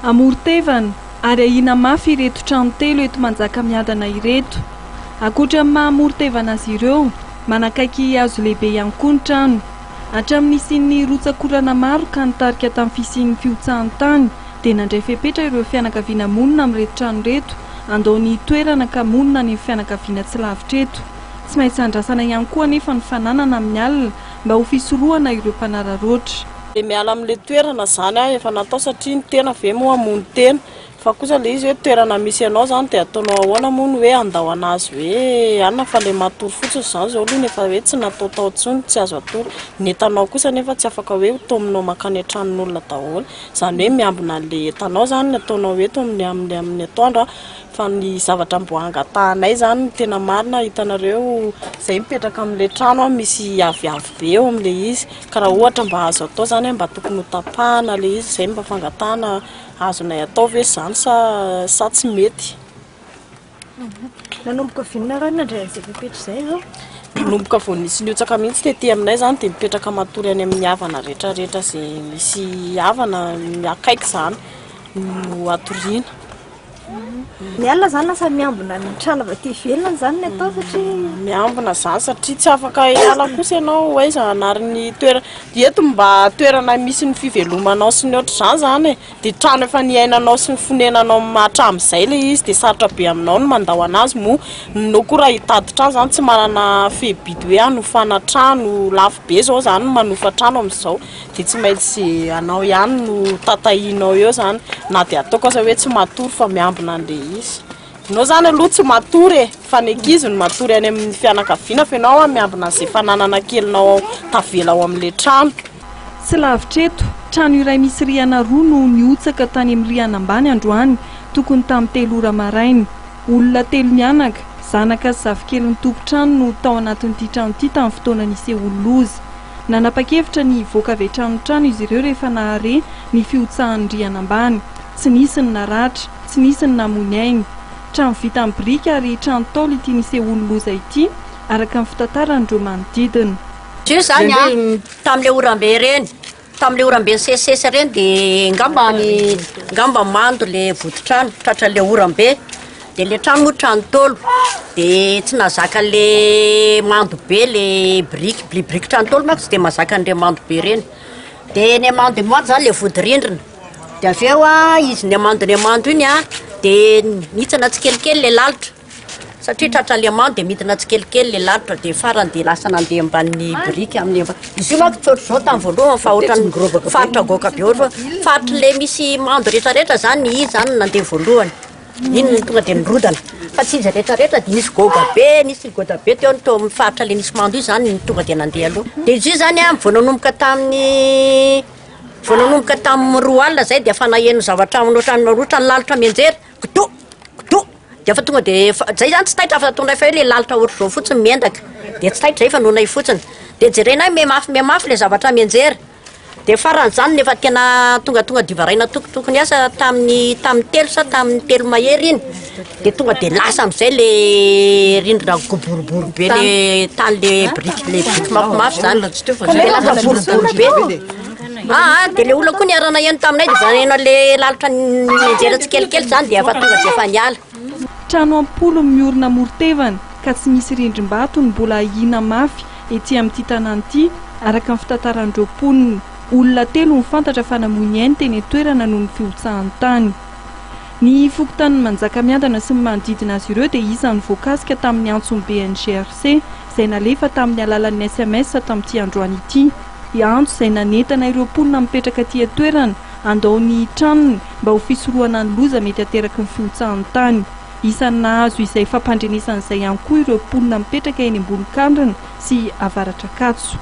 Amoron-tevana ary ahiana mafy ireto trano telo eto Manjakamiadana ireto. Ankoatra ny maha amoron-tevana azy ireo, manakaiky hazo lehibe ihany koa ny trano. Hatramin'ny nisian'ny rotsak'orana maro ka nitarika tamin'ny fisian'ny fihotsahan'ny tany dia nandray fepetra ireo fianakaviana monina amin'ireto trano ireto handao ny toerana ka monina any amin'ny fianakaviana tsy lavitra eto. Tsy maintsy andrasana ihany koa anefa ny fananana amin'ny alina mba ho fisorohana ireo mpanararaotra. Dia miala amin'ilay toerana izany aho efa natao satria ny tena ve moa hamono tena fa kosa ilay izy hoe toerana misy anao izany dia ataonao ahoana moa ny hoe handao an'azy hoe anona fa ilay matory fotsiny izany izao aloha efa hoe tsy natao tao intsony tsy azo atory ny entanao kosa anefa tsy afaka hoe ho taominao mankany an-tranon'olona daholo izany hoe miambina an'ilay entanao izany ny ataonao eto amin'ny amin'ny amin'ny atoandro fa ny zavatra mbo angatahanay izany no tena marina hitanareo izay mipetraka amin'ilay trano misy aviavy be eo amin'ilay izy ka raha ohatra mba azo atao izany mba tokony ho tapahana ilay izy izay mba fangatahana azonay atao ve izany sa sa tsy mety. Nanomboka oviana nareo no nandray an'izay fepetra izay izao? Nanomboka vao nisy nihotsaka mihitsy tety aminay izany dia mipetraka matory any amin'ny havana rehetrarehetra izay misy havana akaiky izany no atoriana. Ny alina izany lasa miambina ny trano avy aty ivelany izany ny atao satria. Miambina izany satria tsy afaka hiala kosa ianao ho aiza hanary ny toerana. Eto mba toerana misy ny fivelomanao sy ny ohatr'izany izany e. Dia trano efa niainanao sy ny fonenanao hatramin'izay ilay izy dia sarotra be aminao ny mandao an'azy moa ianao koa raha hitady trano izany tsy manana fehibidy hoe hanofana trano lafo be izao izany ny manofa trano amin'izao dia tsy maintsy anao ihany no tatahianao eo izany na dia ataoko aza hoe tsy matory fa miambina an'ilay izy. Ianao izany aloha tsy matory e, fa ny ankizy no matory any amin'ny fianakaviana fa ianao miambina an'izay fananana kelinao tavela ao amin'ilay trano. Tsy lavitra eto, trano iray misy rihana roa no nihotsaka tany amin'ny rihana ambany androany, tokony tamin'ny telo ora maraina. Olona telo mianaka, zanaka sy zafikelin'ny tompon-trano no tao anatin'ity trano ity tamin'ny fotoana nisehoan'ny loza. Nanapa-kevitra ny hivoaka avy hatrany ny trano izy ireo rehefa nahare ny fihotsahan'ny rihana ambany. Tsy nisy ny naratra, tsy nisy ny namoy ny ainy. Trano vita amin'ny biriky ary trano ntaolo ity nisehoan'ny loza ity, araka ny fitantaran'ireo manodidina. Izy io izany an, tamin'ilay oram-be ireny, tamin'ilay oram-be nisesisesy ireny dia angamba ny, angamba mando ilay voditrano, tratran'ilay oram-be. Dia ilay trano moa trano ntaolo, dia tsy nahazaka an'ilay mando be ilay biriky, ilay biriky trano ntaolo manko tsy dia mahazaka an'ireny mando be ireny. Dia nihamando nihamando izany ilay vodi-rindrina, dia avy eo an, izy nihamando nihamando iny an, dia nihitsana tsikelikely ilay lalitra. Satria tratran'ilay mando dia midina tsikelikely ilay lalitra dia farany dia lasa nandeha ambanin'ny biriky amin'ny amba- izy io manko tsy ohatr'izao tamin'ny voalohany fa ohatran'ny faritra goaka be ohatra hoe faritr'ilay misy mando rehetrarehetra zany izy zany no nandeha voalohany, iny no tonga dia nirodana fa tsy izy rehetrarehetra dia nisy goga be, nisy goda be teo teo amin'ny faritra ilay nisy mando io zany no tonga dia nandeha aloha, dia izy io zany an vao nanomboka tamin'ny vao nanomboka tamin'ny roa alina zay dia efa naheno zavatra ohatran'ny ohatran'ny lalitra mianjera, kido kido. Dia efa tonga dia efa, zay zany tsy taitra fa tonga efa hoe le lalitra ohatr'izao fotsiny miendaka, dia tsy taitra zay fa noana fotsiny, dia jerenay mihamafy mihamafy le zavatra mianjera, dia farany zany nefa tena tongatonga divaraina tokotokony asa tamin'ny tamin'ny telo sa tamin'ny telo mahery iny, de tonga de lasa am'zay le rindrina goboribory be le tany le biriky le biriky mafimafy zany, de lasa boribory be. Aa de le olona koa niara-naheno taminay de vao naheno an'le lalitra nianjera tsikelikely zany de efa tonga de efa niala. Trano am-polony miorina amoron-tevana ka tsy misy rindrim-bato no mbola ahiana mafy ety amin'ity tanàna ity, araka ny fitantaran'ireo mponina. Olona telo no fantatra fa namoy ny ainy teny an-toerana noho ny fihotsahan'ny tany. Ny fokontanin'i Manjakamiadana sy ny manodidina azy ireo dia isan'ny voakasika tamin'ny antson'ny BNGRC izay nalefa tamin'ny alalan'ny sms tamin'ity androany ity. Antso izay nanentana ireo mponina mipetraka aty an-toerana handao ny tranony mba ho fisorohana ny loza mety ateraky ny fihotsahan'ny tany. Isan'ny nahazo izay fampandrenesana izay ihany koa ireo mponina mipetraka eny Amboninkandrina sy Avaratr'Ankatso.